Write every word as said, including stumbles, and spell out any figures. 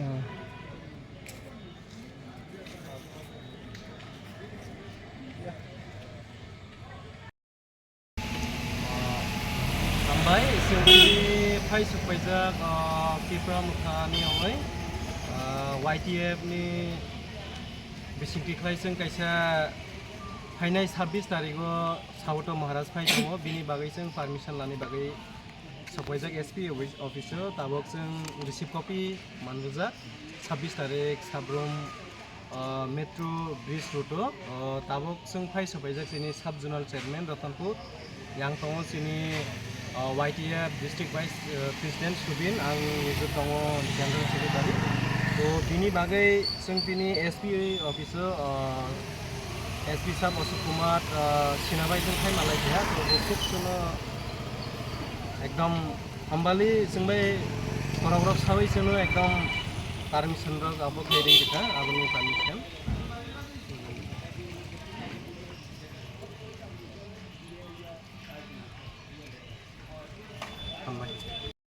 Hambai, chwng tini phai sukpaijak, ah, Tipra Motha ni ongoi, ah, Y T F ni bisingtwi khlai chwng kaisa phainai sabbish tarigo Saboto Maharaj phai tongo, bini bagwi chwng permission lani bagwi sokpaijak S P office o, tabok chwng receive copy manrwjak, sabbish tarik Sabrum, ah, Metro Bridge Road o, ah, tabok chwng phai sokpaijak chini Sub Zonal Chairman Ratanpur, yang tongo chini, ah, Y T F District Vice, ah, President Subin, ang nijor tongo General Secretary. To bini bagwi chwng tini S P office o, ah, S P Sab Ashok Kumar, ah, Sinabai chwng phai malai kha, to bo khub chwngno ekdom hambali chwng bai borok rok sawi chwngno ekdom permission rok abo khe ring kha, aboni permission.